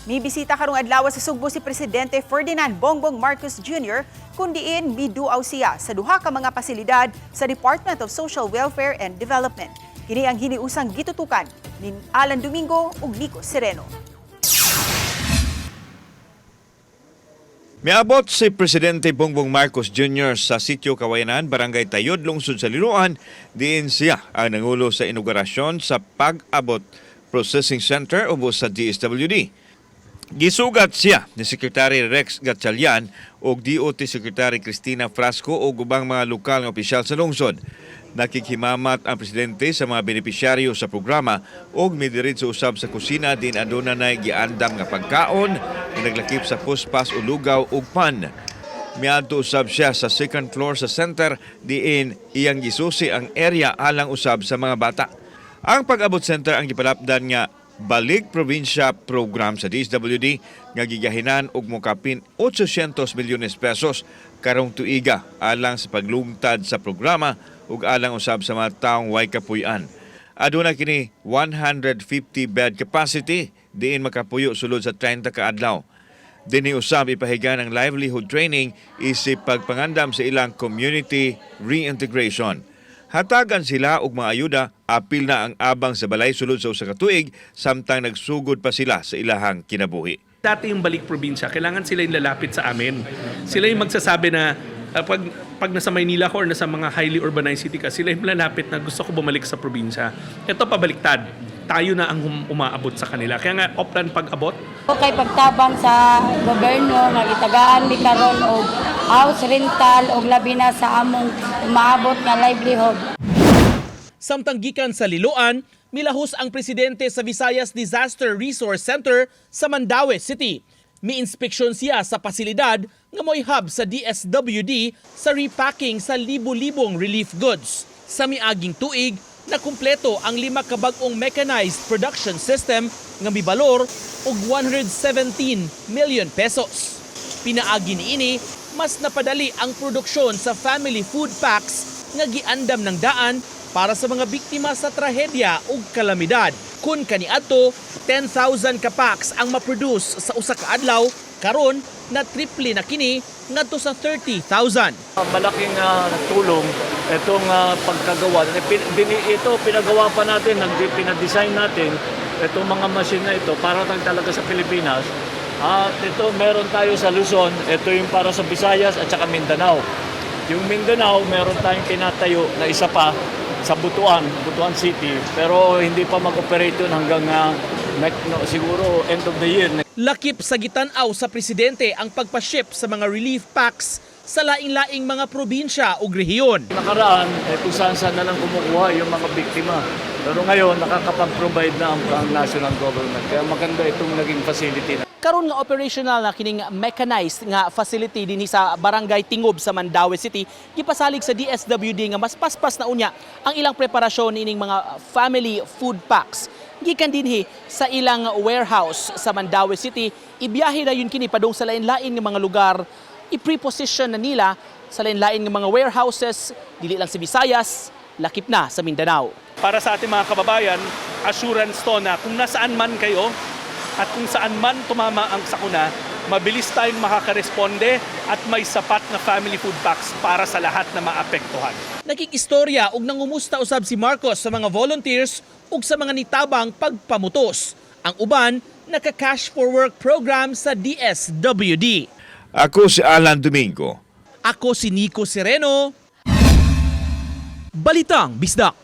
Mibisita karong adlaw sa Sugbo si Presidente Ferdinand Bongbong Marcos Jr. Kun diin miduaw siya sa duha ka mga pasilidad sa Department of Social Welfare and Development. Kini ang hiniusang gitutukan ni Alan Domingo ug Nico Sereno. Miabot si Presidente Bongbong Marcos Jr. sa Sitio Kawayanan, Barangay Tayod, lungsod sa Liloan, diin siya ang nangulo sa inaugurasyon sa Pag-abot Processing Center ubos sa DSWD. Gisugat siya ni Secretary Rex Gatchalian ug DOT Secretary Cristina Frasco ug ubang mga lokal nga opisyal sa lungsod. Nakikhimamat ang presidente sa mga benepisyaryo sa programa ug midiretso usab sa kusina din aduna nay giandam nga pagkaon nga naglakip sa puspas o lugaw ug pan. Miadto usab siya sa second floor sa center diin iyang gisusi ang area alang usab sa mga bata. Ang Pag-abot Center ang gipalapdan nga Balik Probinsya Program sa DSWD nga gigahinan og mokapin 800 milyones pesos karong tuiga alang sa paglungtad sa programa ug alang usab sa mga taong way kapuy-an. Aduna kini 150 bed capacity diin makapuyo sulod sa 30 ka adlaw. Dinhi usab ipahigan ang livelihood training isip pagpangandam sa ilang community reintegration. Hatagan sila og mga ayuda, apil na ang abang sa balay sulod sa usa ka tuig samtang nagsugod pa sila sa ilahang kinabuhi. Dati yung Balik Probinsya, kailangan sila yung lalapit sa amin. Sila yung magsasabi na pag nasa Maynila ko or nasa mga highly urbanized city ka, sila yung lalapit na gusto ko bumalik sa probinsya. Ito pabaliktad. Tayo na ang umaabot sa kanila. Kaya nga, Oplan Pag-abot. Okay, pagtabang sa gobyerno nga gitagaan mi karon og house rental og labi na sa among umaabot nga livelihood. Samtang gikan sa Liloan, milahos ang presidente sa Visayas Disaster Resource Center sa Mandaue City. Mi-inspeksyon siya sa pasilidad nga mo'y hub sa DSWD sa repacking sa libo-libong relief goods. Sa miaging tuig, nakumpleto ang lima ka bag-ong mechanized production system nga mibalor og 117 million pesos. Pinaagi niini, mas napadali ang produksyon sa family food packs nga giandam ng daan para sa mga biktima sa trahedya ug kalamidad. Kun kaniadto, 10,000 ka packs ang ma-produce sa usa ka adlaw, karon na triple na kini ngadto sa 30,000. Malaking tulong itong pagkagawa. Ito pinagawa pa natin, pina-design natin itong mga machine na ito para talaga sa Pilipinas. At ito meron tayo sa Luzon, ito yung para sa Visayas at saka Mindanao. Yung Mindanao, meron tayong tinatayo na isa pa sa Butuan, Butuan City. Pero hindi pa mag-operate yun hanggang no, siguro end of the year. Lakip sa gitan-aw sa presidente ang pagpa-ship sa mga relief packs sa laing-laing mga probinsya ug rehiyon. Nakaraan, eh, kung saan-saan na lang kumukuha yung mga biktima. Pero ngayon, nakakapag-provide na ang national government. Kaya maganda itong naging facility na. Karon nga operational na kining mechanized nga facility dinhi sa Barangay Tingob sa Mandaue City, gipasalig sa DSWD nga mas paspas na unya ang ilang preparasyon niining mga family food packs. Gikan dinhi sa ilang warehouse sa Mandaue City, ibiyahe na yun kini padung sa lain-lain nga mga lugar, i-preposition na nila sa lain-lain nga mga warehouses dili lang sa Visayas, lakip na sa Mindanao. Para sa ating mga kababayan, assurance to na kung nasaan man kayo at kung saan man tumama ang sakuna, mabilis tayong makakaresponde at may sapat na family food packs para sa lahat na maapektuhan. Nakikistorya ug nangumusta usab si Marcos sa mga volunteers ug sa mga nitabang pagpamutos. Ang uban naka-cash for work program sa DSWD. Ako si Alan Domingo. Ako si Nico Sereno. Balitang Bisdak.